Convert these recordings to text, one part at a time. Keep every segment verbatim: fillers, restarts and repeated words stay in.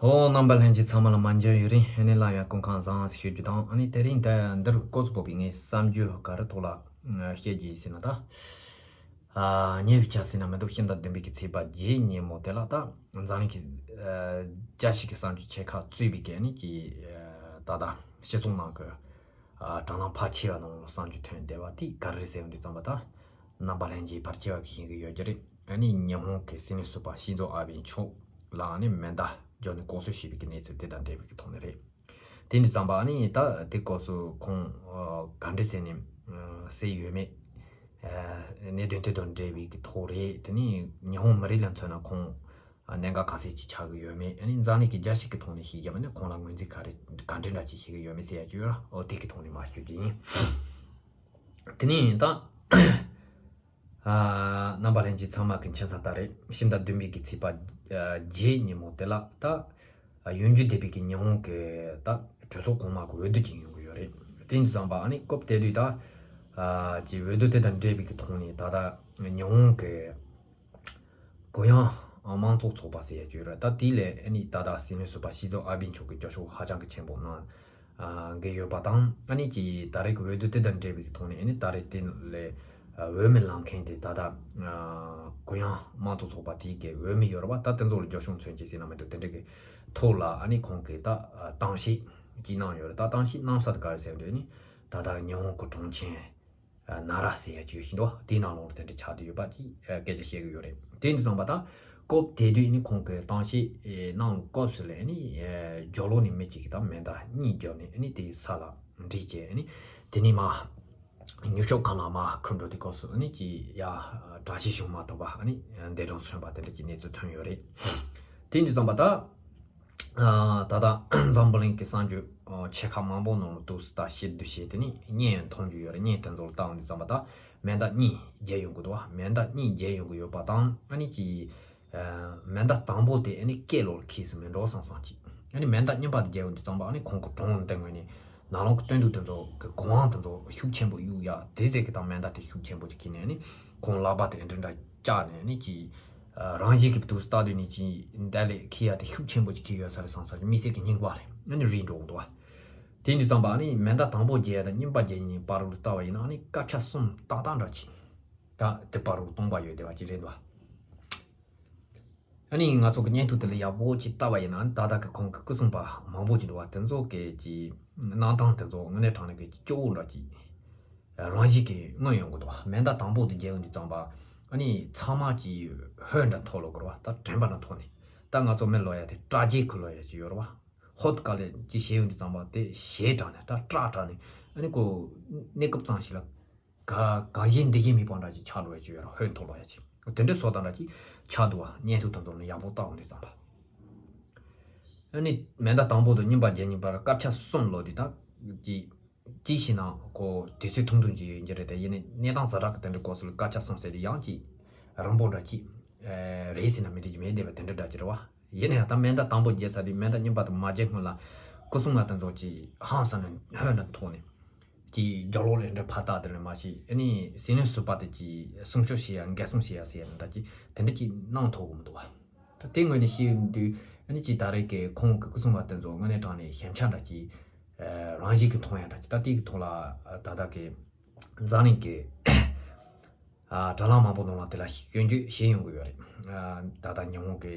ཨོ། རྣམ་པ་ལྷན་རྒྱས་ཚང་མ་ལ་མ་འཇལ་ཡུན་རིང་། ཨ་ནི་སླར་ཡང་སྐུ་ཁམས་བཟང་ཞུ་རྒྱུ་དང་། ཨ་ནི་དེ་རིང་ད་འདིར་སྐོར་སུ་བབས་པའི་ངའི་བསམ་རྒྱུ་ག་རེ་ཐོག་ལ་བཤད་རྒྱུ་ཡིན་ཟེར་ན། ད་ཉེ་བའི་ཆར་ཟེར་ན་མི་འདུག། ཕྱི་ཟླ་བདུན་པའི་གི་ཚེས་པ་བརྒྱད་ཉིན་མོ་དེ་ལ་ད་འཛམ་གླིང་གི་ཨ་བརྒྱ་ཞིག་གི་གསར་འགྱུར་ཆེ་ཁག་གཙོས་པའི་གི་ཨ་ནི་གི་ཨ་ད་ལྟ་སྤྱི་ཚོགས་ནང་གི་ཨ་དྲ་ལམ་ཕལ་ཆེ་བ་ནང་ལ་གསར་འགྱུར་ཐོན་བསྡད་པ་དེ་ག་རེ་ཟེར་འདུག་ཙམ་པ། ད་རྣམ་པ་ལྷན་རྒྱས་ཕལ་ཆེ་བ་གིས་ཤེས་ཀྱི་ཡོད་ཀྱི་རེད། ཨ་ནི་ཉི་ཧོང་གི་སྲིད་བློན་ཟུར་པ་ཤིན་ཛོ་ཨ་བྷེ་མཆོག་ལ་ཨ་ནི་མེ་མདའ་འབྱོར་ནས་ལྐོག་གསོད་བྱས་པའི་གི་གནས་ཚུལ་དེ་དང་འབྲེལ་བའི་གི་ཐོག་ནས་རེད། དེ་འདྲ་ཙམ་པ། ཨ་ནི་ད་དེ་སྐབས་སུ་ཁོང་ཨ་ག་འདྲ་ཟེར་ནས་ཨ་བསད་ཡོད་མེད། ཨ་གནད་དོན་དེ་དང་འབྲེལ་བའི་གི་ཐོག་རེད། དེ་ནི་ཉི་ཧོང་མི་རིགས་ལ་མཚོན་ན་ཁོང་ཨ་གནད་འགག་ག་ཚད་ཅིག་ཆགས་ཀྱི་ཡོད་མེད། ཨ་ནི་འཛམ་གླིང་གི་རྒྱལ་སྤྱི་གི་ཐོག་ནས་ཤེས་ཀྱི་མིན་ན། ཁོང་ལ་ངོས་འཛིན་ག་རེ་ག་འདྲ་འདྲ་ཅིག་བྱེད་ཀྱི་ཡོད་མེད་ཟེར་ཡ་ཅིག་ཡོད་ར། ཨོ་དེ་གི་ཐོག་ནས་མར་ཞུ་རྒྱུ་ཡིན། དེ་ནི་ད་ཨ་རྣམ་པ་ལྷན་རྒྱས་ཚང་མ་གི་མཁྱེན་གསལ་ལྟར་རེད། ཕྱི་ཟླ་བདུན་པའི་གི་ཚེས་པ་ཨ་བརྒྱད་ཉིན་མོ་དེ་ལ་ད་ཨ་ཡོང་རྒྱུ་བསྡད་པའི་གི་ཉི་ཧོང་གི་ད་གྲོས་ཚོགས་གོང་མ་གི་འོས་བསྡུ་ཅིག་ཡོང་གི་ཡོད་རེད། དེ་འདྲ་ཙམ་པ། ཨ་ནི་སྐབས་དེ་དུས་ད་ཨ་ཅིག་འོས་བསྡུ་དེ་དང་འབྲེལ་བའི་གི་ཐོག་ནས་ད་ལྟ་ཉི་ཧོང་གི་གུ་ཡངས་དམངས་གཙོ་ཚོགས་པ་ཟེར་ཡ་ཅིག་ཡོད་རེད། ད་དེ་ལས་ཨ་ནི་ད་ལྟ་སྲིད་བློན་ཟུར་པ་ཤིན་ཛོ་ཨ་བྷེ་མཆོག་གིས་རྒྱབ་སྐྱོར་ཧ་ཅང་གི་ཆེན་པོ་གནང་ཨ་གི་ཡོད་པ་དང་། ཨ་ནི་ཅིག་ད་རེས་ཀྱི་འོས་བསྡུ་དེ་དང་འབྲེལ་བའི་ཐོག་ནས། ཨ་ནི་ད་རེས་དེ་ལས་ཨ་འོས་མི་ལངས་མཁན་དེ་ད་ལྟ་ཨ་གུ་ཡངས་དམངས་གཙོ་ཚོགས་པ་དེའི་གི་འོས་མི་ཡོད་རེད་པ། ད་དེ་ཚོ་ལ་རྒྱབ་སྐྱོར་མཚོན་བྱེད་ཟེར་ན་མི་འདུག། དེ་འདྲ་གི་ཐོག་ལ་ཨ་ནི་ཁོང་གིས་ད་ཨ་གཏམ་བཤད་ཅིག་གནང་ཡོད་རེད། ད་གཏམ་བཤད་གནང་ས་དེ་ག་རེ་ཟེར་བ་དེ་ནི་ད་ལྟ་ཉི་ཧོང་གི་གྲོང་ཁྱེར་ཨ་ནཱ་ར་ཟེར་ཡ་ཅིག་ཡོད་བཞིན་དུ། དེའི་ནང་ལོགས་ལ་དེ་འདྲ་ཆགས་བསྡད་ཡོད་པ་ཅིག་ཨ་སྐད་ཆ་བཤད་ཀྱི་ཡོད་རེད། དེ་འདྲ་ཙམ་པ། ད་སྐབས་དེ་དུས་ཨ་ནི་ཁོང་གིས་གཏམ་བཤད་ཨེ་གནང་སྐབས་སུ་ལ་ཨ་ནི་ཨེ་རྒྱབ་ལོགས་ནས་མི་གཅིག་གིས་ད་མེ་མདའ་གཉིས་བརྒྱབ་ནས། ཨ་ནི་དེ་ས་ལ་འགྲིལ་བྱས། ཨ་ནི་དེ་ནས་མར་མྱུར་སྐྱོབ་ཁང་ལ་མར་འཁུར་འགྲོ་དུས་སྐབས་སུ་ཨ་ནི་ཅིག་ཡ་དྲག་ཤུགས་བྱུང་མ་ཐུབ་པ། ཨ་ནི་འདས་གྲོངས་སུ་སོང་བ་དེ་འདྲ་གྱི་གནས་ཚུལ་ཐོན་ཡོད་རེད། དེ་འདྲ་ཙམ་པ། ད་ཨ་ད་ལྟ་འཛམ་བུ་གླིང་གི་གསར་འགྱུར་ཨ་ཆེ་ཁག་མང་པོ་ནང་ལ་འདུག་སེ་ད་ཞིབ་ཏུ་བྱས། དེ་ནས་བརྙན་མཐོང་རྒྱུ་ཡོད་རེད། བརྙན་དེ་ཚོ་ལ་བལྟ་འོང་དུས་ཙམ་པ། ད་མེ་མདའ་གཉིས་བརྒྱབ་ཡོང་གི་འདུག་བ། མེ་མདའ་གཉིས་བརྒྱབ་ཡོང་གི་ཡོད་པ་དང་། ཨ་ནི་ཅིག་ཨ་མེ་མདའ་དང་པོ་དེ་ཨ་ནི་སྐེ་ལོག་ལ་འཁེལ་སོང་མེད་འགྲོ་བསམ་བསམ་ཅིག། ཨ་ནི་མེ་མདའ་གཉིས་པ་དེ་བརྒྱབ་ཡོང་དུས་ཙམ་པ། ཨ་ནི་ཁོང་གི་གྲོང་དེ་ངོས་ནས་ནང་ལོགས་ཀྱི་སྟོན་ཐོག་དེ་ཚོ་གི་གུ་ཡངས་དེ་ཚོ་ཤུགས་ཆེན་པོ་གཡུག་ཡ་དེ་ཟེར་གི། ད་མེ་མདའ་དེ་ཤུགས་ཆེན་པོ་ཅིག་འཁེལ་ནས། ཨ་ནི་ཁོང་ལག་པ་དེ་འདྲ་འདྲ་བཅག་ནས། ཨ་ནི་ཅིག་ཨ་རང་བཞིན་གྱིས་འདུག་སེ་ལྟ་དུས་ནས་ཅིག་མདའ་ལས་འཁེལ་ཡ་དེ་ཤུགས་ཆེན་པོ་ཅིག་འཁེལ་ཡོད་ས་རེད་བསམ་བསམ་ཅིག་དམིགས་བསལ་གྱི་སྙིང་པ་ལ་ཨ་ནི་རེད་འགྲོ་གི་འདུག་བ། དེ་འདྲ་ཙམ་པ། ཨ་ནི་མེ་མདའ་དང་པོ་བརྒྱབ་ཡ་དང་གཉིས་པ་བརྒྱབ་ཡ་གཉིས་བར་དུ་ལྟ་བ་ཡིན་ན། ཨ་ནི་སྐར་ཆ་གསུམ་ཏག་ཏག་འདྲ་ཅིག། ད་དེ་བར་དུ་སྟོང་པ་ཡོད་བསྡད་པ་ཅིག་རེད་འདུག་བ། ཨ་ནི་ང་ཚོ་གི་བརྙན་ཐུང་དེ་ལ་ཡག་པོ་ཅིག་ལྟ་བ་ཡིན་ན། ད་ལྟ་གི་ཁོང་གི་སྐུ་སྲུང་པ་མང་པོ་ཅིག་འདུག་བ། དེ་ཚོ་གི་ཅིག་གནང་སྟངས་དེ་ཚོ་དངོས་གནས་དྲང་གནས་གི་སྐྱོ་བོ་འདྲ་ཅིག་རང་བཞིན་གྱིས་མངོན་ཡོང་གི་འདུག་བ། མེ་མདའ་དང་པོ་དེ་བརྒྱབ་ཡོང་དུས་ཙམ་པ། ཨ་ནི་ཚང་མ་ཅིག་ཧོད་འདྲ་མཐོ་ལོག་གི་རེད་བ། ད་དྲན་པ་འདྲ་མཐོ་ནས། ད་ང་ཚོ་མི་ལོ་ཡ་དེ་སྐྲག་རྗེས་ཁུ་ལོ་ཡ་ཅིག་ཡོད་རེད་བ། ཧོད་ག་ལེ་ཅིག་བྱས་ཡོང་དུས་ཙམ་པ། དེ་ཞེ་དྲག་ནས་ད་སྐྲག་དྲགས་ནས། ཨ་ནི་ཁོ་གནས་སྐབས་ཙམ་ཞིག་ལ་ག་གང་ཞིག་འདི་ཞིག་མི་སྤང་འདྲ་ཅིག་ཆགས་འགྲོ་ཡ་ཅིག་ཡོད་རེད། ཧོད་མཐོ་ལོག་ཡ་ཅིག་དེ་འདྲའི་བཟོ་ལྟ་འདྲ་ཅིག་ཆགས་འདུག་བ། བརྙན་ཐུང་དེ་ཚོ་ནི་ཡག་པོ་བལྟ་འོང་དུས་ཙམ་པ། ཨ་ནི་མེ་མདའ་དང་པོ་དང་གཉིས་པ་བརྒྱབ་ཡ་གཉིས་བར་སྐར་ཆ་གསུམ་ལོག་དུས། ད་ཅིག་ཅིག་བྱས་ན་ཁོ་དུས་ཚོད་ཐུང་ཐུང་ཅིག་ཡོད་ཀྱི་རེད། དེ་ཡིན་ནའི་གནས་སྟངས་ཛ་དྲག་གི་དེ་འདྲའི་སྐབས་སུ་ལ་སྐར་ཆ་གསུམ་ཟེར་དེ་ཡང་ཅིག་རིང་པོ་འདྲ་ཅིག་ཨེ་རེད་ཟེར་ན་མི་འགྲིག་གི་མེད་བསྡད་པ་དེ་འདྲ་འདྲ་ཅིག་རེད་བ། ཡིན་ན་ཡང་ད་མེ་མདའ་དང་པོ་བརྒྱབ་ཚར་དུས། མེ་མདའ་གཉིས་པ་དེ་མ་བརྒྱབ་སྔོན་ལ་སྐུ་སྲུང་བ་དེ་ཚོ་ཅིག་ཧང་སངས་ནས་ཧོད་འདྲ་མཐོ་ནས་ཅིག་རྒྱབ་ལོགས་ལ་འདྲ་ཕར་ལྟ་དེ་ལ་མ་ཤེས། ཨ་ནི་སྲིད་བློན་ཟུར་པ་དེ་ཅིག་སྲུང་སྐྱོབ་བྱེད་ཡ་འགན་སྲུང་བྱེད་ཡ་ཟེར་ཡ་འདྲ་ཅིག་དེ་འདྲ་ཅིག་གནང་ཐུབ་ཀྱི་མི་འདུག་བ། ད་དེ་ངོས་ནས་བཤད་ཡོང་དུས། ཨ་ནི་ཅིག་ད་རེས་ཀྱི་ཁོང་གི་སྐུ་སྲུང་བ་དེ་ཚོ་དངོས་གནས་དྲང་གནས་ཞན་ཆ་འདྲ་ཅིག་ཨ་རང་བཞིན་གྱིས་མཐོང་ཡ་འདྲ་ཅིག། ད་དེ་གི་ཐོག་ལ་ཨ་ད་ལྟ་གི་འཛམ་གླིང་གི་ཨ་དྲ་ལམ་མང་པོ་ནང་ལ་དེ་ལ་སྐྱོན་བརྗོད་བྱེད་ཡོང་གི་ཡོད་རེད། ཨ་ད་ལྟ་ཉི་ཧོང་གི་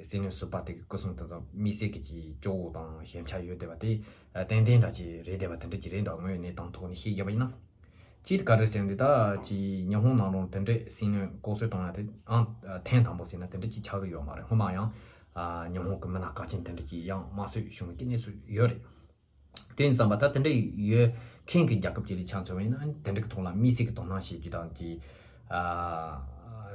སྲིད་བློན་ཟུར་པ་དེ་གི་སྐུ་སྲུང་དེ་ཚོ་དམིགས་བསལ་གྱི་ཅིག་སྐྱོ་བོ་དང་ཞན་ཆ་ཡོད་བསྡད་པ་དེ་ཨ་ཏན་ཏན་འདྲ་ཅིག་རེད་བསྡད་པ་དེ་འདྲ་ཅིག་རེད་འདུག། དངོས་གནས་དང་ཐོག་ནས་བཤད་རྒྱུ་ཡིན་ན། ཅིག་ག་རེ་ཟེར་ན། ད་ཅིག་ཉི་ཧོང་ནང་ལོགས་དེ་འདྲའི་སྲིད་བློན་ལྐོག་གསོད་བཏང་ཡ་དེ་ཨང་ཐེངས་དང་པོ་ཟེར་ན་དེ་འདྲ་ཅིག་ཆགས་ཀྱི་ཡོད་མ་རེད། སྔོན་མ་ཡང་ཨ་ཉི་ཧོང་གི་མི་སྣ་འགག་ཆེན་དེ་འདྲ་ཅིག་ཡང་དམར་གསོད་བྱུང་གི་གནས་ཚུལ་ཡོད་རེད། དེ་ཡིན་ཙམ་པ་ད་དེ་འདྲ་ཡོད་མཁན་གྱི་རྒྱལ་ཁབ་ཅིག་ལ་ཆ་མཚོན་པ་ཡིན་ན། ཨ་ནི་དེ་འདྲ་གི་ཐོག་ལ་དམིགས་བསལ་གྱི་དོ་སྣང་བྱེད་རྒྱུ་དང་། ཅིག་ཨ་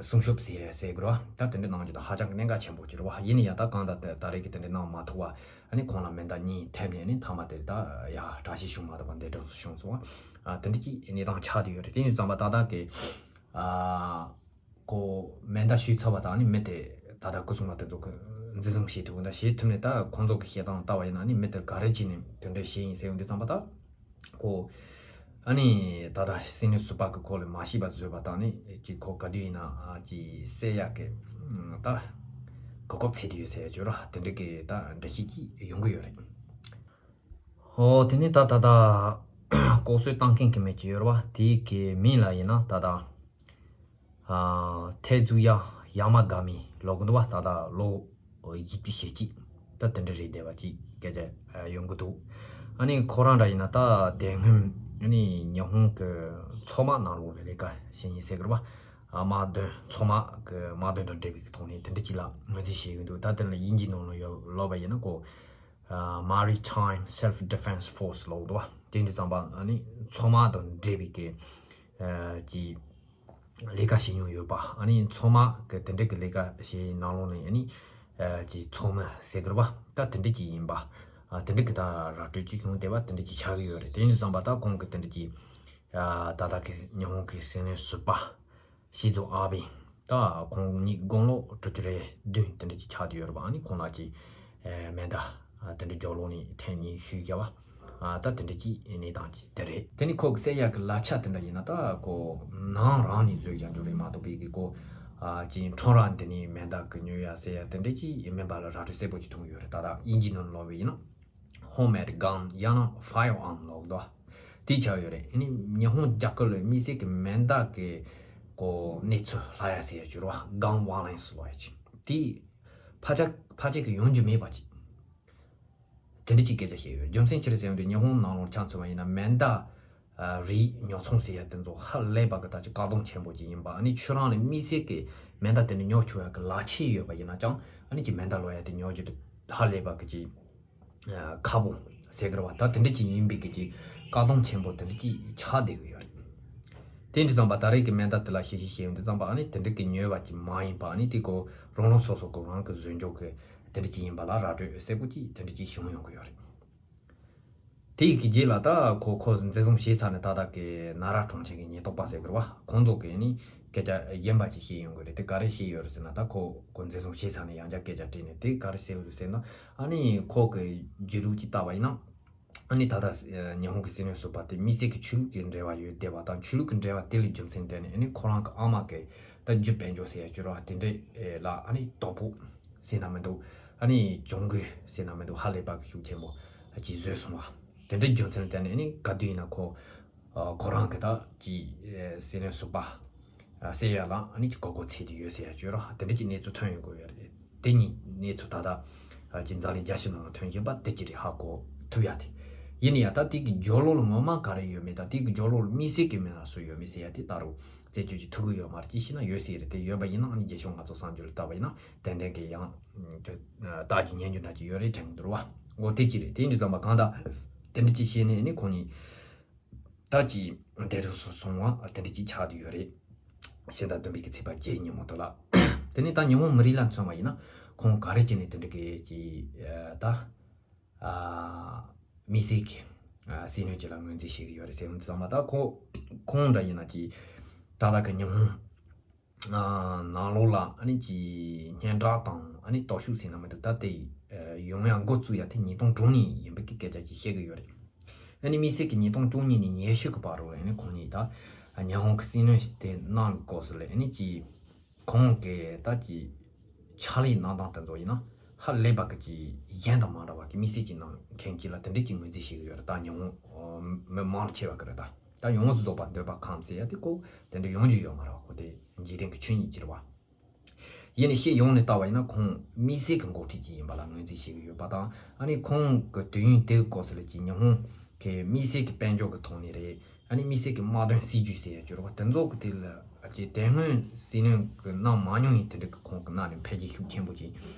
སྲུང་སྐྱོབ་ཟེར་ཟེར་དགོས་རེད་བ། ད་དེ་འདྲ་གནང་རྒྱུ་དང་ཧ་ཅང་གི་གནད་འགག་ཆེན་པོ་ཅིག་རེད་བ། ཡིན་ན་ཡང་ད་གང་ལྟར་ད་ད་རེས་ཀྱི་དེ་འདྲ་གནང་མ་ཐུབ་པ། ཨ་ནི་ཁོང་ལ་མེ་མདའ་གཉིས་ཐེབས་ནས། ཨ་ནི་མཐའ་མ་དེར་ད་ཡ་དྲག་ཤུགས་བྱུང་མ་ཐུབ་པ། འདས་གྲོངས་སུ་བྱུང་སོང་བ། ཨ་དེ་འདྲ་ཅིག་གནས་སྟངས་ཆགས་བསྡད་ཡོད་རེད། དེ་ཡིན་ཙམ་པ་ད་ལྟ་གི་ཨ་ཁོ་མེ་མདའ་གཞུས་ཚར་བ་དང་། ཨ་ནི་མི་དེ་ད་ལྟ་སྐུ་སྲུང་བ་དེ་ཚོ་གིས་འཛིན་བཟུང་བྱེད་ཐུབ། ད་བྱེད་ཐུབ་ནས། ད་ཁོང་ཚོ་གི་བཤད་སྟངས་ལྟ་བ་ཡིན་ན། ཨ་ནི་མི་དེ་ག་རེ་བྱས་ནས་དེ་འདྲ་བྱས་ཡིན་ཟེར་ཡོང་དུས་ཙམ་པ། ད་ཁོ་ཨ་ནི་ད་ལྟ་སྲིད་བློན་ཟུར་པ་གིས་ཁོ་ལ་མ་ཤེས་པ་བཟོས་པ་དང་། ཨ་ནི་ཅིག་ཁོ་ག་དུས་ཡིན་ན་ཨ་ཅིག་བསད་ཡག་གི་ད་ གོ་སྐབས་འཚོལ་དུ་ཡོད་ཟེར་ཡ་ཅིག་ཡོད་ར། དེ་འདྲ་གི་ད་འགྲེལ་བཤད་ཅིག་ཡོང་གི་ཡོད་རེད། ཨོ་དེ་ནས་ད་ད་ལྟ་ལྐོག་གསོད་བཏང་མཁན་གྱི་མི་ཅིག་ཡོད་ར་བ། དེ་གི་མིང་ལ་ཡིན་ན་ད་ལྟ་ཨ་ཐེ་ཛུ་ཡ་ཡ་མ་ག་མི་ལབ་གི་འདུག་བ། ད་ལྟ་ལོ་བཞི་བཅུ་ཞེ་གཅིག་ད་དེ་འདྲ་རེད་བསྡད་པ་ཅིག་སྐད་ཆ་ཡོང་གི་འདུག། ཨ་ནི་ཁོ་རང་འདྲ་ཡིན་ན་ད་དེ་སྔོན་ཨ་ནི་ཉི་ཧོང་གི་མཚོ་དམག་ནང་ལོགས་ལ་ལས་ཀ་བྱེད་མཁན་ཟེར་གི་ར་བ། ཨ་དམག་དོན་མཚོ་དམག་གི་དམག་དོན་དང་འབྲེལ་བའི་གི་ཐོག་ནས་དེ་འདྲ་ཅིག་ལ་ངོས་འཛིན་བྱེད་ཀྱི་འདུག། ད་དེ་ལ་དབྱིན་ཇིའི་ནང་ལ་ཡོད་ལབ་པ་ཡིན་ན་ཁོ་ཨ་Maritime Self Defense Force ལབ་འདུག་བ། དེ་འདྲ་ཙམ་པ་ཨ་ནི་མཚོ་དམག་དང་འབྲེལ་བའི་གི་ཨ་ཅིག་ལས་ཀ་བྱེད་མྱོང་ཡོད་པ། ཨ་ནི་མཚོ་དམག་གི་དེ་འདྲ་གི་ལས་ཀ་བྱེད་ནང་ལོགས་ནས་ཨ་ནི་ཨ་ཅིག་ཚོགས་མི་ཟེར་གི་ར་བ། ད་དེ་འདྲ་ཅིག་ཡིན་པ། ཨ་དེ་འདྲ་གི་ད་ར་སྤྲོད་ཅིག་བྱུང་བསྡད་པ་དེ་འདྲ་ཅིག་ཆགས་ཀྱི་ཡོད་རེད། དེ་འདྲ་ཙམ་པ་ད་ཁོང་གི་དེ་འདྲ་ཅིག་ཨ་ད་ལྟ་གི་ཉི་ཧོང་གི་སྲིད་བློན་ཟུར་པ་ཤིན་ཛོ་ཨ་བྷེ་ད་ཁོང་ཉིད་དགུང་ལོ་དྲུག་ཅུ་རེ་བདུན་དེ་འདྲ་ཅིག་ཆགས་བསྡད་ཡོད་རེད་པ། ཨ་ནི་ཁོང་ལ་ཅིག་ཨེ་མེ་མདའ་ཨ་དེ་འདྲ་སྦྱོར་ཀློག་ནས་ཐེངས་གཉིས་ཞུས་བཞག་པ། ཨ་ད་དེ་འདྲ་ཅིག་གནས་སྟངས་ཅིག་དེ་རེད། དེ་ནི་ཁོ་གི་བསད་ཡག་གི་ལག་ཆ་དེ་འདྲ་ཡིན་ན་ད་ཁོ་ནང་རང་ནས་བཟོས་བཞག་རྒྱུ་རེད་མ་གཏོགས་པའི་གི་ཁོ་ཨ་ཅིག་ཁྲོམ་ར་འདི་ནས་མེ་མདའ་གི་ཉོ་ཡ་བསད་ཡ་དེ་འདྲ་ཅིག་མིན་པ་ལ་ར་སྤྲོད་གསལ་པོ་ཅིག་མཐོང་གི་ཡོད་རེད། ད་ད་དབྱིན་ཇིའི་ནང་ལོགས་པ་ཡིན་ན། Homemade gun ཡང་ན་firearm ལབ་དོ། དེ་ཆགས་ཡོད་རེད། ཨ་ནི་ཉི་ཧོང་རྒྱ་གར་ལ་དམིགས་བསལ་གྱི་མེ་མདའ་གི་གོ་གནས་ཚུལ་ལྷག་ཡ་ཟེར་ཡ་བྱུར་བ་gun violence ལབ་ཡ་ཅིག་དེ་ཕལ་ཆེར་ཕལ་ཆེར་གྱི་ཡོང་རྒྱུ་མེད་པ་ཅིག་དེ་འདྲ་ཅིག་སྐད་ཆ་བཤད་ཡོད། རྒྱུ་མཚན་ཅི་རེད་ཟེར་ཡོང་དུས་ཉི་ཧོང་ནང་ལོགས་ཆ་མཚོན་པ་ཡིན་ན་མེ་མདའ་རིགས་ཉོ་ཚོང་ཟེར་ཡ་དེ་ཚོ་ཧ་ལས་པ་གི་ད་ཅིག་བཀག་སྡོམ་ཆེན་པོ་ཅིག་ཡིན་པ། ཨ་ནི་ཁྱོད་རང་ལ་དམིགས་བསལ་གྱི་མེ་མདའ་དེ་འདྲ་ཉོ་ཆོག་ཡ་གི་ལག་ཁྱེར་ཡོད་པ་ཡིན་ན་ཀྱང་ཨ་ནི་ཅིག་མེ་མདའ་ལོག་ཡ་དེ་ཉོ་རྒྱུ་དེ་ཧ་ལས་པ་གི་ཅིག་ཁ་པོ་ཟེར་གི་རེད་བ། ད་དེ་འདྲ་ཅིག་ཡིན་པའི་གི་ཅིག་བཀག་སྡོམ་ཆེན་པོ་དེ་འདྲ་ཅིག་ཆགས་བསྡད་གི་ཡོད་རེད། དེ་འདྲ་ཙམ་པ་ད་རེས་ཀྱི་མེ་མདའ་དེ་ལ་ཞིབ་ཞིབ་བཤད་ཡོང་དུས་ཙམ་པ་ཨ་ནི་དེ་འདྲ་གི་ཉོས་པ་ཅིག་མ་ཡིན་པ། ཨ་ནི་དེ་ཀོ་རང་རང་སོ་སོ་ཀོ་རང་གི་བཟོས་འཇོག་གི་དེ་འདྲ་ཅིག་ཡིན་པ་ལ་ར་སྤྲོད་གསལ་པོ་ཅིག་དེ་འདྲ་ཅིག་བྱུང་ཡོང་གི་ཡོད་རེད། དེ་ཡི་གི་རྗེས་ལ་ད་ཁོ་ཁོ་འཛིན་བཟུང་བྱས་ཚར་ནས་ད་ལྟ་གི་ན་ར་གྲོང་ཁྱེར་གྱི་ཉེན་རྟོག་པ་ཟེར་གི་རེད་བ། ཁོང་ཚོ་གིས་ནི་སྐད་ཆ་གཞན་པ་ཅིག་བཤད་ཡོང་གི་རེད། དེ་ག་རེ་བཤད་ཡོད་རེད་ཟེར་ན། ད་ཁོ་ཁོ་འཛིན་བཟུང་བྱས་ཚར་ནས་ཡང་བསྐྱར་སྐད་ཆ་དྲིས་ནས་དེ་ག་རེ་ཟེར་ཡོད་རེད་ཟེར་ན། ཨ་ནི་ཁོ་གི་བརྒྱུད་ལུགས་ཅིག་ལྟ་བ་ཡིན་ན། ཨ་ནི་ད་ལྟ་ཉི་ཧོང་གི་སྲིད་བློན་ཟུར་པ་དེ་དམིགས་བསལ་གྱི་ཆོས་ལུགས་ཀྱི་འབྲེལ་བ་ཡོད་བསྡད་པ་དང་། ཆོས་ལུགས་ཀྱི་འབྲེལ་བ་དེ་ལ་རྒྱུ་མཚན་བརྟེན་ནས་ཨ་ནི་ཁོ་རང་གི་ཨ་མ་གི་ད་རྒྱུ་དཔལ་འབྱོར་ཟེར་ཡ་ཅིག་རེད་བ། དེ་འདྲས་ལ་ཨ་ནི་དོ་ཕོག་ཟེར་ན་མི་འདུག། ཨ་ནི་གྱོང་གུན་ཟེར་ན་མི་འདུག། ཧ་ལས་པ་གི་ཤུགས་ཆེན་པོ་ཅིག་བཟོས་སོང་བ། དེ་འདྲའི་རྒྱུ་མཚན་བརྟེན་ནས་ཨ་ནི་ག་དུས་ཡིན་ན་ཁོ་ཨ་ཁོ་རང་གི་ད་ཅིག་ཨ་སྲིད་བློན་ཟུར་པ་ཨ་བསད་ཡ་ལ་ཨ་ནི་ཅིག་གོ་སྐབས་འཚོལ་དུ་ཡོད་ཟེར་ཡ་ཅིག་རེད་བ། དེ་འདྲ་ཅིག་གནས་ཚུལ་ཐོན་ཡོང་གི་ཡོད་རེད། དེ་གཉིས་གནས་ཚུལ་ད་ལྟ་ཨ་ཅིག་འཛམ་གླིང་རྒྱལ་སྤྱི་ནང་ལ་ཐོན་བཞིན་པ་དེ་ཅིག་རེད། ཧ་གོ་ཐུབ་ཡ་དེ། ཡིན་ན་ཡང་ད་དེ་གི་སྦྱོར་ཀློག་ལ་ངོ་མ་ག་རེ་ཡོད་མེད་དང་། དེ་གི་སྦྱོར་ཀློག་ལ་དམིགས་བསལ་གྱི་མི་སྣ་སུ་ཡོད་མེད་ཟེར་ཡ་དེ་ད་རུང་རྩད་གཅོད་ཅིག་ཐུབ་ཀྱི་ཡོད་མ་རེད། ཅི་ཞེ་ན་ཡོད་ཟེར་རེད། དེ་ཡོད་པ་ཡིན་ན་ཨ་ནི་རྗེས་ཕྱོགས་ང་ཚོ་གསར་འགྱུར་ལ་བལྟས་པ་ཡིན་ན་ཏན་ཏན་གི་ཡང་ཨ་ལྟ་རྒྱུ་ཉན་རྒྱུ་འདྲ་ཅིག་ཡོད་རེད་དྲན་གྱི་འདུག་ར་བ། འོ་དེ་ཅི་རེད། དེ་འདྲ་ཙམ་པ་གང་ལྟར་དེ་འདྲ་ཅིག་བཤད་ནས་ཨ་ནི་ཁོང་གཉིས་ད་ཅིག་འདས་གྲོངས་སུ་སོང་བ་དེ་འདྲ་ཅིག་ཆགས་བསྡད་ཡོད་རེད། ཕྱི་ཟླ་བདུན་པའི་གི་ཚེས་པ་བརྒྱད་ཉིན་མོ་དེ་ལ། དེ་ནས་ད་ཉི་ཧོང་མི་རིགས་ལ་མཚོན་པ་ཡིན་ན་ཁོང་ག་རེ་བྱས་ནས་དེ་འདྲ་གི་ཅིག་ཨ་ད་ཨ་དམིགས་བསལ་གྱི་ཨ་སྲིད་བློན་ཅིག་ལ་ངོས་འཛིན་བྱེད་ཀྱི་ཡོད་རེད་ཟེར་ཡོང་དུས་ཙམ་པ། ད་ཁོ་ཁོང་འདྲ་ཡིན་ན་ཅིག་ད་ལྟ་གི་ཉི་ཧོང་ཨ་ནང་ལོགས་ལ་ཨ་ནི་ཅིག་སྙན་གྲགས་དང་ཨ་ནི་སྟོབས་ཤུགས་ཟེར་ན་མི་འདུག། ད་དེ་ཨ་ཡོང་ཡ་འགོ་བཙུགས་ཡ་དེ་ཉིས་སྟོང་དྲུག་ནས་ཡིན་པའི་གི་སྐད་ཆ་ཅིག་བཤད་ཀྱི་ཡོད་རེད། ཨ་ནི་དམིགས་བསལ་གྱི་ཉིས་སྟོང་བཅུ་གཉིས་ནས་ཉི་ཤུ་གི་བར་རུ་ཨ་ནི་ཁོང་གཉིས་ད་ཉི་ཧོང་གི་སྲིད་བློན་དེ་གནང་གི་སྐབས་སུ་ལ་ཨ་ནི་ཅིག་ཁོང་གི་ད་ཅིག་ཕྱག་ལས་གནང་སྟངས་དེ་ཚོ་ཡིན་ན་ཧ་ལས་པ་གི་ཅིག་གཞན་དང་མ་འདྲ་བ་གི་དམིགས་བསལ་ཅིག་གནང་མཁན་ཅིག་ལ་དེ་འདྲས་ཀྱི་ངོས་འཛིན་བྱེད་ཀྱི་ཡོད་རེད། ད་ཉི་ཧོང་མི་མང་ཆེ་བ་གི་རེད། ད་ད་ཡོངས་སུ་རྫོགས་པ་འདོད་པ་ཁམས་ཟེར་ཡ་དེ་ཁོ་དེ་འདྲ་ཡོང་རྒྱུ་ཡོད་མ་རེད་བ། ཁོ་དེ་འཇིག་རྟེན་གྱི་ཆོས་ཉིད་ཅིག་རེད་བ། ཡིན་ནའི་ཕྱི་ཡོངས་ནས་ལྟ་བ་ཡིན་ན་ཁོང་དམིགས་བསལ་གྱི་འགོ་ཁྲིད་ཅིག་ཡིན་པ་ལ་ངོས་འཛིན་བྱེད་ཀྱི་ཡོད་པ་དང་། ཨ་ནི་ཁོང་གི་དུས་ཡུན་དེའི་སྐབས་སུ་ལ་ཅིག་ཉི་ཧོང་གི་དམིགས་བསལ་གྱི་དཔལ་འབྱོར་གྱི་ཐོག་ནས་རེད། ཨ་ནི་དམིགས་བསལ་གྱི་དམག་དོན་སྲིད་ཇུས་ཟེར་ཡ་ཅིག་ཡོད་རེད་བ། དེ་ཚོ་གི་དེ་ལ་ཅིག་དེ་སྔོན་སྲིད་བློན་གྱི་གནང་མ་མྱོང་ཡིན། དེ་འདྲ་གི་ཁོང་གི་གནང་ནས་འཕེལ་རྒྱས་ཤུགས་ཆེན་པོ་ཅིག་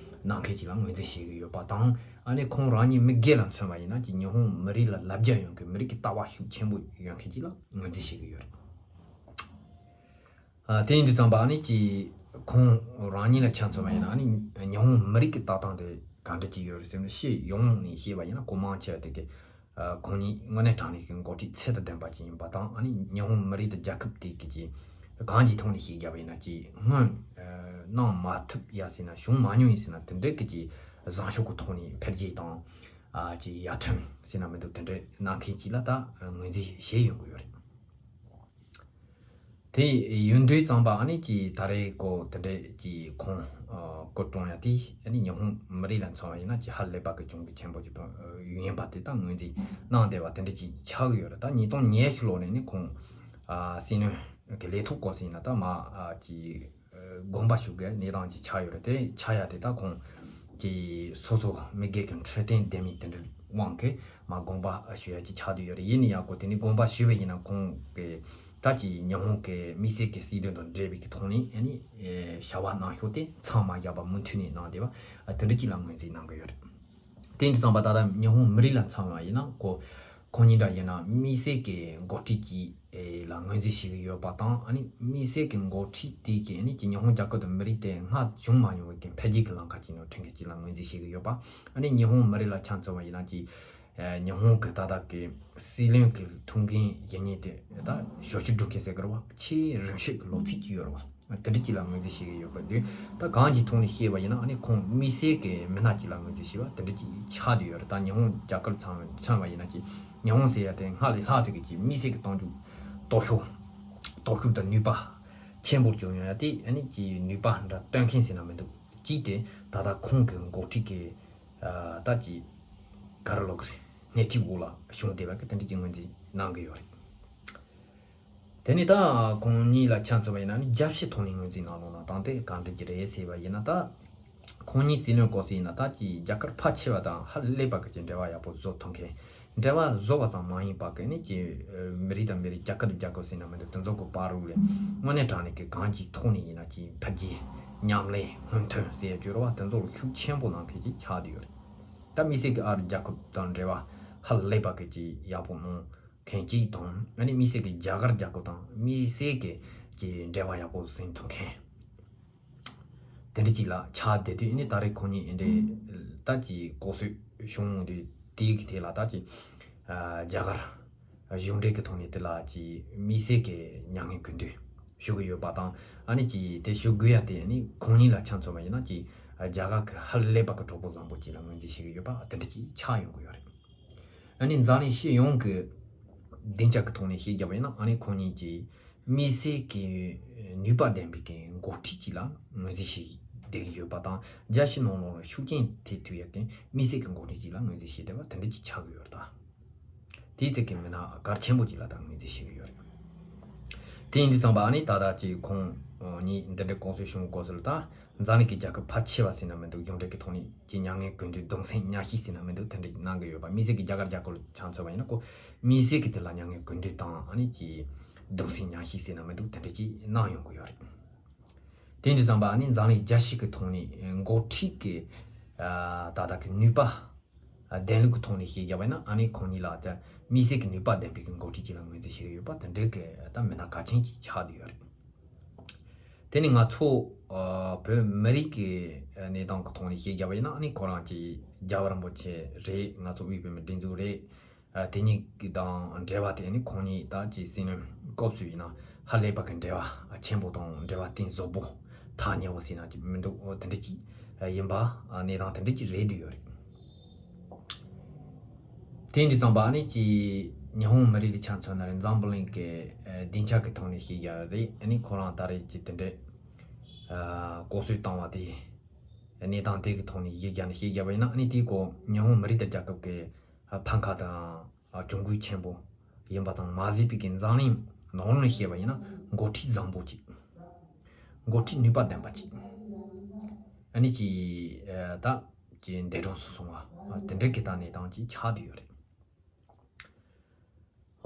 གནང་མཁན་ཅིག་ལ་ངོས་འཛིན་བྱེད་ཀྱི་ཡོད་པ་དང་། ཨ་ནི་ཁོང་རང་ཉིད་མི་སྒེར་ལ་མཚོན་པ་ཡིན་ན་ཅིག་ཉི་ཧོང་མི་རིགས་ལ་ལབ་རྒྱུ་ཡོད་མཁན་མི་རིགས་ཀྱི་ལྟ་བ་ཤུགས་ཆེན་པོ་ཡོད་མཁན་ཅིག་ལ་ངོས་འཛིན་བྱེད་ཀྱི་ཡོད་རེད། ཨ་དེ་ཡིན་དུས་ཙམ་པ་ཨ་ནི་ཅིག་ཁོང་རང་ཉིད་ལ་ཆ་མཚོན་པ་ཡིན་ན་ཨ་ནི་ཉི་ཧོང་མི་རིགས་ཀྱི་ལྟ་སྟངས་དེ་ག་འདྲ་ཅིག་ཡོད་རེད་ཟེར་ན། ཕྱི་ཡོངས་ནས་བཤད་པ་ཡིན་ན་གོ་མང་ཆེ་བ་དེ་གི་ཨ་ཁོང་ཉིད་དངོས་གནས་དྲང་གནས་ཀྱི་འགོ་ཁྲིད་ཚད་དང་ལྡན་པ་ཅིག་ཡིན་པ་དང་། ཨ་ནི་ཉི་ཧོང་མི་རིགས་དང་རྒྱལ་ཁབ་དེ་གི་ཅིག་གང་ཅིའི་ཐོག་ནས་བཤད་རྒྱབ་པ་ཡིན་ན་ཅིག་སྔོན་ཨ་གནང་མ་ཐུབ་ཡ་ཟེར་ན། བྱུང་མ་མྱོང་ཡིན་ཟེར་ན། དེ་འདྲའི་གི་ཅིག་བཟང་ཕྱོགས་ཀྱི་ཐོག་ནས་འཕེལ་རྒྱས་དང་ཨ་ཅིག་ཡར་ཐོན་ཟེར་ན་མི་འདུག། དེ་འདྲའི་གནང་མཁན་ཅིག་ལ་ད་ངོས་འཛིན་བྱས་ཡོང་གི་ཡོད་རེད། དེ་ཡིན་དུས་ཙམ་པ་ཨ་ནི་ཅིག་ད་རེས་ཀོ་དེ་འདྲས་ཀྱི་ཁོང་ ཨ་བཀོད་གཏོང་ཡ་དེ་ཨ་ནི་ཉི་ཧོང་མི་རིགས་ལ་མཚོན་པ་ཡིན་ན་ཅིག་ཧ་ལས་པ་གི་གྱོང་གུན་ཆེན་པོ་ཅིག་ཡིན་པ་དེ་ད་ངོས་འཛིན་གནང་བསྡད་པ་དེ་འདྲ་ཅིག་ཆགས་ཀྱི་ཡོད་རེད། ད་ཉིས་སྟོང་ཉི་ཤུ་ལོ་ནས་ནི་ཁོང་ཨ་སྲིད་བློན་གི་ལས་ཐོག་སྐོར་ཟིན་ན་ད་མ་ཨ་ཅིག་དགོངས་པ་ཞུ་དགོས་གནས་སྟངས་ཅིག་ཆགས་ཡོད་རེད། དེ་ཆགས་ཡ་དེ་ད་ཁོང་གི་སོ་སོ་མི་སྒེར་གྱི་འཕྲོད་བསྟེན་ལྡན་མིན་དེ་འདྲའི་དབང་གིས་མ་དགོངས་པ་ཞུ་ཡ་ཅིག་ཆགས་བསྡད་ཡོད་རེད། ཡིན་ན་ཡང་ཁོ་དེ་ནི་དགོངས་པ་ཞུས་པ་ཡིན་ན་ཁོང་གི་ད་ཅིག་ཉི་ཧོང་གི་དམིགས་བསལ་གྱི་སྲིད་དོན་དང་འབྲེལ་བའི་གི་ཐོག་ནས་ཨ་ནི་ཨེ་བྱ་བ་གནང་ཕྱོགས་དེ་མཚམས་མ་བཞག་པ་མུ་མཐུད་ནས་གནང་བསྡད་པ་ཨ་དེ་འདྲ་ཅིག་ལ་ངོས་འཛིན་གནང་གི་ཡོད་རེད། དེ་འདྲ་ཙམ་པ་ད་ལྟ་ཉི་ཧོང་མི་རིགས་ལ་མཚོན་པ་ཡིན་ན་ཁོ་ཁོང་ཉིད་འདྲ་ཡིན་ན་དམིགས་བསལ་གྱི་འགོ་ཁྲིད་ཀྱི་ཨེ་ལ་ངོས་འཛིན་བྱེད་ཀྱི་ཡོད་པ་དང་ཨ་ནི་དམིགས་བསལ་གྱི་འགོ་ཁྲིད་དེ་གིས་ཨ་ནི་ཀྱི་ཉི་ཧོང་རྒྱལ་ཁབ་དང་མི་རིགས་དེ་སྔར་བྱུང་མ་མྱོང་བའི་གི་འཕེལ་རྒྱས་ཀྱི་ལམ་ཁ་ཅིག་ནང་ཁྲིད་མཁན་ཅིག་ལ་ངོས་འཛིན་བྱེད་ཀྱི་ཡོད་པ། ཨ་ནི་ཉི་ཧོང་མི་རིགས་ལ་ཆ་མཚོན་པ་ཡིན་ན་ཅིག་ཨ་ཉི་ཧོང་གི་ད་ལྟ་གི་སྲིད་བློན་གྱི་ཐུགས་འགན་ཡིན་ཉིན་དེ་ད་ཞབས་ཞུ་སྒྲུབ་མཁན་ཟེར་གི་རེད་བ། ཆེས་རིང་ཤོས་ཀྱི་ལོ་ཚིགས་ཅིག་ཡོད་རེད་བ། དེ་འདྲ་ཅིག་ལ་ངོས་འཛིན་བྱེད་ཀྱི་ཡོད་པ་དུས་ད་གང་ཅིའི་ཐོག་ནས་བཤད་པ་ཡིན་ན་ཨ་ནི་ཁོང་དམིགས་བསལ་གྱི་མི་སྣ་ཅིག་ལ་ངོས་འཛིན་བྱས་པ་དེ་འདྲ་ཅིག་ཆགས་བསྡད་ཡོད་རེད། ད་ཉི་ཧོང་རྒྱལ་ཁབ་ཚང་མཚོན་པ་ཡིན་ན་ཅིག་ཉི་ཧོང་ཟེར་ཡ་དེ་སྔར་ལས་ལྷག་ཙམ་གྱི་ཅིག་དམིགས་བསལ་གྱི་གཏོང་རྒྱུ་སྟོབས་ཤུགས་སྟོབས་ཤུགས་དང་ནུས་པ་ཆེན་པོར་བྱུང་ཡོང་ཡ་དེ་ཨ་ནི་ཅིག་ནུས་པ་འདྲ་སྟོན་མཁན་ཟེར་ན་མི་འདུག་ཅིག་དེ་ད་ལྟ་ཁོང་གི་འགོ་ཁྲིད་ཀྱི་ཨ་ད་ཅིག་ག་རེ་ལབ་དགོས་རེད། སྣེ་ཁྲིད་འོག་ལ་བྱུང་བསྡད་པ་གི་དེ་འདྲ་ཅིག་ངོས་འཛིན་གནང་གི་ཡོད་རེད། དེ་ནས་ད་ཁོང་གཉིས་ལ་ཆ་མཚོན་པ་ཡིན་ན་ནི་རྒྱལ་སྤྱིའི་ཐོག་ནས་ངོས་འཛིན་གནང་ལོང་ན་དང་དེ་གང་འདྲ་ཅིག་རེད་ཟེར་བ་ཡིན་ན། ད་ཁོང་གཉིས་སྲིད་བློན་སྐོར་ཟེར་ཡིན་ན་ད་ཀྱི་རྒྱལ་ཁབ་ཕལ་ཆེ་བ་དང་ཧ་ལས་པ་གི་ཀྱི་འབྲེལ་བ་ཡག་པོ་བཟོ་ཐུབ་མཁན། འབྲེལ་བ་བཟོ་བ་ཙམ་མ་ཡིན་པ་གི་ནི་ཀྱི་མི་རིགས་དང་མི་རིགས་རྒྱལ་ཁབ་དང་རྒྱལ་ཁབ་ཟེར་ན་མི་འདུག་དེ་ཚོ་གི་བར་རུ་ལས་དངོས་གནས་དྲང་གནས་ཀྱི་གང་ཅིའི་ཐོག་ནས་ཡིན་ན་ཀྱི་འཕེལ་རྒྱས་མཉམ་ལས་སྔོན་ཐོན་ཟེར་ཡ་བརྗོད་ར་བ་དེ་ཚོ་ལ་ཤུགས་ཆེན་པོ་གནང་མཁན་ཅིག་ཆགས་བསྡད་ཡོད་རེད། ད་དམིགས་བསལ་གྱི་ཨ་རི་རྒྱལ་ཁབ་དང་འབྲེལ་བ་ཧ་ལས་པ་གི་ཅིག་ཡག་པོ་གནང་མཁན་གཅིག་དང་ཨ་ནི་དམིགས་བསལ་གྱི་རྒྱ་གར་རྒྱལ་ཁབ་དང་དམིགས་བསལ་གྱི་ཀྱི་འབྲེལ་བ་ཡག་པོ་ཟིན་ཐུབ་མཁན་དེ་འདྲ་ཅིག་ལ་ཆགས་བསྡད་དུས་ཨ་ནི་ད་རེས་ཁོང་གཉིས་ཨེ་འདྲའི་ད་ཀྱི་ལྐོག་གསོད་བྱུང་དུས་དེའི་གི་དེ་ལ་ད་ཀྱི་ཨ་རྒྱ་གར་གཞུང་འབྲེལ་གྱི་ཐོག་ནས་དེ་ལ་ཀྱི་དམིགས་བསལ་གྱི་མྱ་ངན་གུས་འདུད་ཞུ་གི་ཡོད་པ་དང་ཨ་ནི་ཀྱི་དེ་ཞུ་དགོས་ཡ་དེ་ཨ་ནི་ཁོང་གཉིས་ལ་ཆ་མཚོན་པ་ཡིན་ན་ཀྱི་རྒྱ་གར་གྱི་ཧ་ལས་པ་གི་གྲོགས་པོ་བཟང་པོ་ཅིག་ལ་ངོས་འཛིན་བྱེད་ཀྱི་ཡོད་པ་དེ་འདྲ་ཅིག་ཆགས་ཡོང་གི་ཡོད་རེད། ཨ་ནི་འཛམ་གླིང་སྤྱི་ཡོངས་ཀྱི་སྡིངས་ཆ་གི་ཐོག་ནས་བཤད་རྒྱབ་པ་ཡིན་ན་ཨ་ནི་ཁོང་གཉིས་ཀྱིས་དམིགས་བསལ་གྱི་ནུས་པ་ལྡན་པའི་གི་འགོ་ཁྲིད་ཅིག་ལ་ངོས་འཛིན་བྱེད་བསྡད་ཀྱི་ཡོད་པ་དང་རྒྱལ་སྤྱི་ནང་ལོགས་ལ་ཤུགས་རྐྱེན་ཐེབས་ཐུབ་ཡ་གི་དམིགས་བསལ་གྱི་འགོ་ཁྲིད་ཅིག་ལ་ངོས་འཛིན་བྱེད་བསྡད་པ་དེ་འདྲ་ཅིག་ཆགས་ཀྱི་ཡོད་རེད་ད། དེའི་ཚིག་གི་མི་སྣ་གལ་ཆེན་པོ་ཅིག་ལ་ད་ངོས་འཛིན་བྱེད་ཀྱི་ཡོད་རེད། དེ་ཡིན་དུས་ཙམ་པ་ཨ་ནི་ད་ལྟ་ཅིག་ཁོང་གཉིས་འདི་འདྲའི་ལྐོག་གསོད་བྱུང་སྐོར་ཟེར་ལ་ད། འཛམ་གླིང་གི་རྒྱལ་ཁབ་ཕལ་ཆེ་བ་ཟེར་ན་མི་འདུག་གཞུང་འབྲེལ་གྱི་ཐོག་ནས་ཀྱི་མྱ་ངན་གུས་འདུད་གདུང་སེམས་མཉམ་བསྐྱེད་ཟེར་ན་མི་འདུག་དེ་འདྲ་གནང་གི་ཡོད་པ། དམིགས་བསལ་གྱི་རྒྱ་གར་རྒྱལ་ཁབ་ལ་ཆ་མཚོན་པ་ཡིན་ན་ཁོ་དམིགས་བསལ་གྱི་དེ་ལ་མྱ་ངན་གུས་འདུད་དང་ཨ་ནི་ཀྱི་གདུང་སེམས་མཉམ་བསྐྱེད་ཟེར་ན་མི་འདུག་དེ་འདྲ་ཅིག་གནང་ཡོང་གི་ཡོད་རེད། དེ་འདྲ་ཙམ་པ་ཨ་ནི་འཛམ་གླིང་རྒྱལ་སྤྱི་གི་ཐོག་ནས་འགོ་ཁྲིད་ཀྱི་ད་ལྟ་གི་ནུས་པ་ལྡན་ལུགས་ཀྱི་ཐོག་ནས་བཤད་རྒྱབ་པ་ཡིན་ན་ཨ་ནི་ཁོང་གཉིས་ལ་ད་དམིགས་བསལ་གྱི་ནུས་པ་ལྡན་པའི་གི་འགོ་ཁྲིད་ཅིག་ལ་ངོས་འཛིན་བྱེད་ཀྱི་ཡོད་པ་དེ་འདྲའི་གི་ད་མི་སྣ་གལ་ཆེན་ཅིག་ཆགས་བསྡད་ཡོད་རེད། དེ་ནི་ང་ཚོ་ཨ་བོད་མི་རིགས་ཀྱི་གནས་སྟངས་ཀྱི་ཐོག་ནས་བཤད་རྒྱབ་པ་ཡིན་ན་ཨ་ནི་ཁོ་རང་ཅིག་རྒྱལ་བ་རིན་པོ་ཆེ་རེད། ང་ཚོ་དབུས་བོད་མི་སྒྲིག་འཛུགས་རེད། ཨ་དེ་གཉིས་ཀྱི་དང་འབྲེལ་བ་དེ་ནི་ཁོང་གཉིས་ད་ཅིག་སྲིད་བློན་སྐབས་སུ་ཡིན་ན་ཧ་ལས་པ་གི་འབྲེལ་བ་ཆེན་པོ་དང་འབྲེལ་བ་གཏིང་ཟབ་པོ་ཐག་ཉེ་བོ་ཟེར་ན་ཅིག་མི་འདུག་དེ་འདྲ་ཅིག་ཡིན་པ་གནས་སྟངས་དེ་འདྲ་ཅིག་རེད་འདུག་ཡོད་རེད། དེ་ཡིན་དུས་ཙམ་པ་ཨ་ནི་ཀྱི་ཉི་ཧོང་མི་རིགས་ལ་ཆ་མཚོན་ན་རེད། འཛམ་བུ་གླིང་གི་ཨ་སྡིངས་ཆ་གི་ཐོག་ནས་བཤད་རྒྱབ་རེད། ཨ་ནི་ཁོ་རང་ད་རེས་ཀྱི་དེ་འདྲའི་ཨ་ལྐོག་གསོད་བཏང་བ་དེ་གནས་སྟངས་དེ་གི་ཐོག་ནས་བཤད་རྒྱབ་ནས་བཤད་རྒྱབ་པ་ཡིན་ན་ཨ་ནི་དེའི་སྐོར་ཉི་ཧོང་མི་རིགས་དང་རྒྱལ་ཁབ་ཀྱི་ཨ་ཕམ་ཁ་དང་ཨ་གྱོང་གུད་ཆེན་པོ་ཡིན་པ་ཙམ་མ་ཟད་པའི་གི་འཛམ་གླིང་ནང་ལ་བཤད་པ་ཡིན་ན་འགོ་ཁྲིད་བཟང་པོ་ཅིག་འགོ་ཁྲིད་ནུས་པ་ལྡན་པ་ཅིག་ཨ་ནི་ཀྱི་ཨ་ད་ཀྱི་འདས་གྲོངས་སུ་སོང་བ་དེ་འདྲ་གི་ད་གནས་སྟངས་ཅིག་ཆགས་བསྡད་ཡོད་རེད།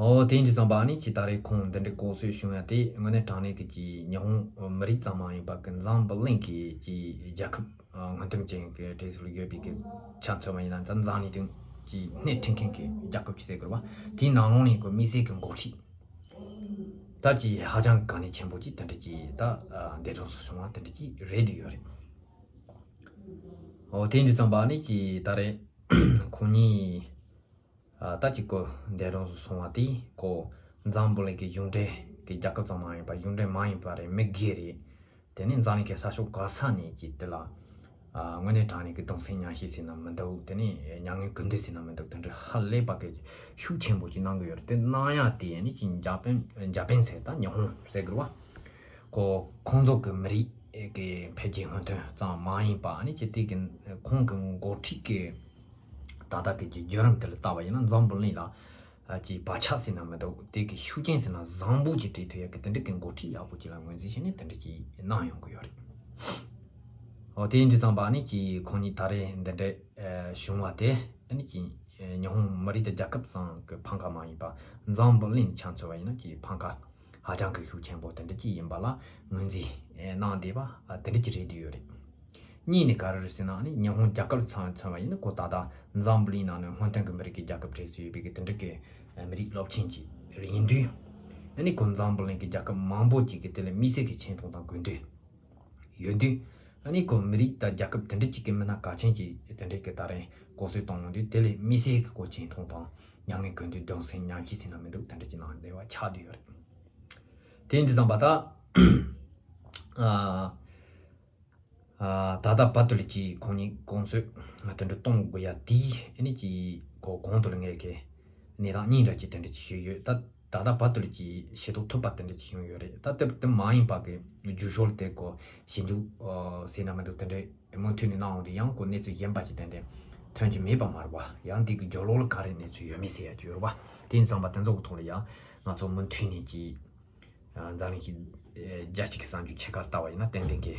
ཨོ་དེ་ཡིན་དུས་ཙམ་པ་ཨ་ནི་ཀྱི་ད་རེས་ཁོང་འདི་འདྲའི་ལྐོག་གསོད་བྱུང་ཡ་དེ་དངོས་གནས་དྲང་གནས་ཀྱི་ཀྱི་ཉི་ཧོང་མི་རིགས་ཙམ་མ་ཡིན་པ་གི་འཛམ་བུ་གླིང་གི་ཀྱི་རྒྱལ་ཁབ་ཨ་སྔོན་ཐོན་ཅན་གྱི་གྲས་སུ་ཡོད་པའི་གི་ཆ་མཚོན་པ་ཡིན་ན་འཛམ་འཛམ་གླིང་སྟེང་ཀྱི་སྣེ་ཁྲིད་མཁན་གྱི་རྒྱལ་ཁབ་ཅིག་ཟེར་དགོས་རེད་བ། དེའི་ནང་ལོགས་ནས་ཁོ་དམིགས་བསལ་གྱི་འགོ་ཁྲིད་ད་ཀྱི་ཧ་ཅང་གལ་གནད་ཆེན་པོ་ཅིག་དེ་འདྲ་ཅིག་ད་ཨ་འདས་གྲོངས་སུ་སོང་བ་དེ་འདྲ་ཅིག་རེད་འདུག་ཡོད་རེད། ཨོ་དེ་ཡིན་དུས་ཙམ་པ་ཨ་ནི་ཀྱི་ད་རེས་ཁོང་གཉིས་ཨ་ད་ཅིག་ཁོ་འདས་གྲོངས་སུ་སོང་བ་དེ་ཁོ་འཛམ་བུ་གླིང་གི་གཞུང་འབྲེལ་གྱི་རྒྱལ་ཁབ་ཙམ་མ་ཡིན་པ་གཞུང་འབྲེལ་མ་ཡིན་པ་རེད། མི་སྒེར་རེད། དེ་ནས་འཛམ་གླིང་གི་ས་ཕྱོགས་ག་ས་ནས་ཀྱི་དེ་ལ་ཨ་དངོས་གནས་དྲང་གནས་ཀྱི་གདུང་སེམས་མཉམ་བསྐྱེད་ཟེར་ན་མི་འདུག་དེ་ནས་མྱ་ངན་གུས་འདུད་ཟེར་ན་མི་འདུག་དེ་འདྲ་ཧ་ལས་པ་གི་ཤུགས་ཆེན་པོ་ཅིག་གནང་གི་ཡོད་རེད། དེ་གནང་ཡ་དེ་ནི་ཅིག་འཇར་པན་འཇར་པན་ཟེར་ད་ཉི་ཧོང་ཟེར་གི་རེད་བ། ཁོ་ཁོང་ཚོ་གི་མི་རིགས་ ཨེ་གི་འཕེལ་རྒྱས་སྔོན་ཐོན་ཙམ་མ་ཡིན་པ། ཨ་ནི་ཅི་དེ་གི་ཁོང་གི་འགོ་ཁྲིད་ཀྱི་ད་ལྟ་གི་ཀྱི་བརྒྱུད་རིམ་དེ་ལ་བལྟ་བ་ཡིན་ན། འཛམ་བུ་གླིང་ལ་ཨ་ཅི་བག་ཆགས་ཟེར་ན་མི་འདུག་དེ་གི་ཤུགས་རྐྱེན་ཟེར་ན་བཟང་པོ་ཅིག་སྤྲད་ཐུབ་ཡག་གི་དེ་འདྲ་གི་འགོ་ཁྲིད་ཡག་པོ་ཅིག་ལ་ངོས་འཛིན་བྱས་ནས་དེ་འདྲ་ཅིག་གནང་ཡོང་གི་ཡོད་རེད། འོ་དེ་ཡིན་དུས་ཙམ་པ་ཨ་ནི་ཅི་ཁོང་གཉིས་ད་རེས་འདི་འདྲ་ཨ་བྱུང་བ་དེ་ཨ་ནི་ཅི་ཨ་ཉི་ཧོང་མི་རིགས་དང་རྒྱལ་ཁབ་ཙམ་གི་ཕམ་ཁ་མ་ཡིན་པ། འཛམ་བུ་གླིང་ཆ་མཚོན་པ་ཡིན་ན་ཅི་ཕམ་ཁ་ཧ་ཅང་གི་ཤུགས་ཆེན་པོ་དེ་འདྲ་ཅིག་ཡིན་པ་ལ་ངོས་འཛིན་ཨེ་གནང་བསྡད་པ་ཨ་དེ་འདྲ་ཅིག་རེད་འདུག་ཡོད་རེད། གཉིས་ནི་ག་རེ་རེད་ཟེར་ན། ཨ་ནི་ཉི་ཧོང་རྒྱལ་ཁབ་ཚང་མཚོན་པ་ཡིན་ན་ཁོ་ད་ལྟ་འཛམ་བུ་གླིང་ནང་ནས་སྔོན་ཐོན་གྱི་མི་རིགས་ཀྱི་རྒྱལ་ཁབ་གྲས་སུ་ཡོད་པའི་གི་དེ་འདྲ་གི་ཨ་མི་རིགས་རླབས་ཆེན་ཅིག་ཡིན་དུས། ཨ་ནི་ཁོ་འཛམ་བུ་གླིང་གི་རྒྱལ་ཁབ་མང་པོ་ཅིག་གི་དེ་ལ་དམིགས་བསལ་གྱི་ཆེ་མཐོང་དང་དགོས་འདུན་ཡོད་དུས། ཨ་ནི་ཁོ་མི་རིགས་དང་རྒྱལ་ཁབ་དེ་འདྲ་ཅིག་གི་མི་སྣ་གལ་ཆེན་ཅིག་དེ་འདྲ་གི་ད་རེས་སྐོར་སྐྱོད་གཏོང་ཡོང་དུས། དེ་ལ་དམིགས་བསལ་གྱི་ཁོ་ཆེ་མཐོང་དང་མྱ་ངན་གུས་འདུད་གདུང་སེམས་མཉམ་སྐྱེད་ཟེར་ན་མི་འདུག་དེ་འདྲ་ཅིག་གནང་བསྡད་པ་ཆགས་བསྡད་ཡོད་རེད། དེ་ཡིན་དུས་ཙམ་པ་ད་ཨ་ཨ་ད་ལྟ་བར་དུ་ལ་ཅིག་ཁོང་གཉིས་སྐོར་སྐྱོད་དེ་འདྲ་གཏོང་དགོས་ཡ་དེ་ཨ་ནི་ཅིག་ཁོ་གོང་དུ་ལ་ངས་ཀྱི་གནས་སྟངས་གཉིས་འདྲ་ཅིག་དེ་འདྲ་ཅིག་ཞུས་ཡོད། ད་ད་ལྟ་བར་དུ་ལ་ཅིག་ཤེས་རྟོགས་ཐུབ་པ་དེ་འདྲ་ཅིག་བྱུང་ཡོད་རེད། ད་དེ་དེ་མ་ཡིན་པ་གི་རྒྱུ་ཤོར་དེ་ཁོ་ཞིབ་འཇུག་ཨ་ཟེར་ན་མི་འདུག་དེ་འདྲ་མུ་མཐུད་ནས་གནང་འོང་དུས་ཡང་ཁོ་གནས་ཚུལ་གཞན་པ་ཅིག་དེ་འདྲ་ཐོན་རྒྱུ་མེད་པ་མ་རེད་པ། ཡང་དེ་གི་རྒྱབ་ལོགས་ལ་ག་རེ་གནས་ཚུལ་ཡོད་མེད་ཟེར་ཡ་ཅིག་ཡོད་རེད་པ། དེ་ཡིན་ཙམ་པ་དེ་ཚོ་གི་ཐོག་ལ་ཡང་ང་ཚོ་མུ་མཐུད་ནས་ཀྱི་ཨ་འཛམ་གླིང་གི་ཨེ་རྒྱལ་སྤྱི་གི་གསར་འགྱུར་ཆེ་ཁག་ལྟ་བ་ཡིན་ན་ཏན་ཏན་གྱི་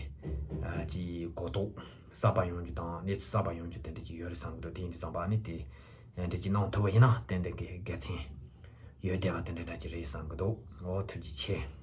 ཨ་ཅིག་གོ་རྟོགས་གསར་པ་ཡོང་རྒྱུ་དང་གནས་ཚུལ་གསར་པ་ཡོང་རྒྱུ་དེ་འདྲ་ཅིག་ཡོད་རེད་བསམ་གི་འདུག་དེ་ཡིན་དུས་ཙམ་པ་ཨ་ནི་དེ་ཨེ་འདྲ་ཅིག་གནང་ཐུབ་པ་ཡིན་ན་ཏན་ཏན་གྱི་དགེ་མཚན་ཡོད་བསྡད་པ་དེ་འདྲ་འདྲ་ཅིག་རེད་བསམ་གི་འདུག་འོ་ཐུགས་རྗེ་ཆེ།